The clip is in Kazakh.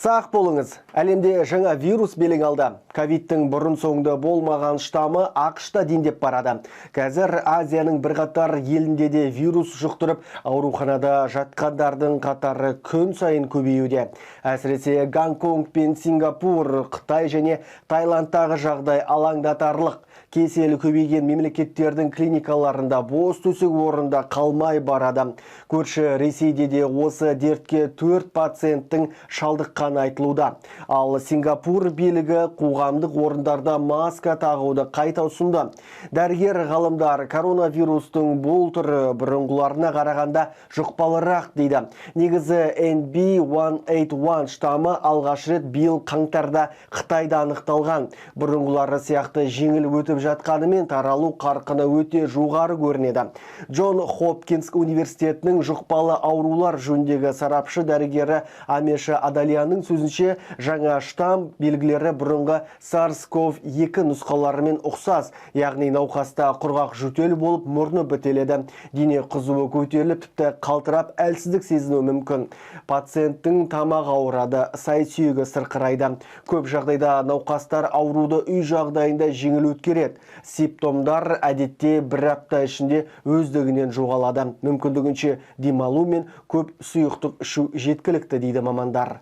Сақ болыңыз. Әлемде жаңа вирус белең алды. Ковидтің бұрын соңды болмаған штамы АҚШ-та дендеп барады. Қазір Азияның бірқатар елінде де вирус жұқтырып, ауруханада жатқандардың қатары күн сайын көбеюде. Әсіресе Гонконг пен Сингапур, Қытай және Таиландтағы жағдай алаңдатарлық. Кеселі көбейген мемлекеттердің клиникаларында бос төсек орында қалмай барады. Көрші Ресейде де осы дертке 4 пациенттің шалдыққаны айтылуда. Ал Сингапур билігі қоғамдық орындарда маска тағуды қайта ұсынды. Дәрігер ғалымдар коронавирустың бұл түрі бұрынғыларына қарағанда жұқпалырақ дейді. Негізі NB181 штамы алғаш рет биыл қаңтарда Қытайда анықталған. Бұрынғылары сияқты жеңіл өтіп жатқанымен, таралу қарқыны өте жоғары көрінеді. Джон Хопкинс университетінің жұқпалы аурулар жөніндегі сарапшы дәрігері Амеша Адалияның сөзінше, жаңа штамм белгілері бұрынғы SARS-CoV-2 нұсқаларымен ұқсас, яғни науқаста құрғақ жөтел болып, мұрны бітеледі. Дене қызуы көтеріліп, тіпті қалтырап, әлсіздік сезінуі мүмкін. Пациенттің тамағы ауырады, сай сүйегі сырқырайды. Көп жағдайда науқастар ауруды үй жағдайында жеңіл өткереді. Симптомдар әдетте бір апта ішінде өздігінен жоғалады. Мүмкіндігінше демалу мен көп сұйықтық ішу жеткілікті, дейді мамандар.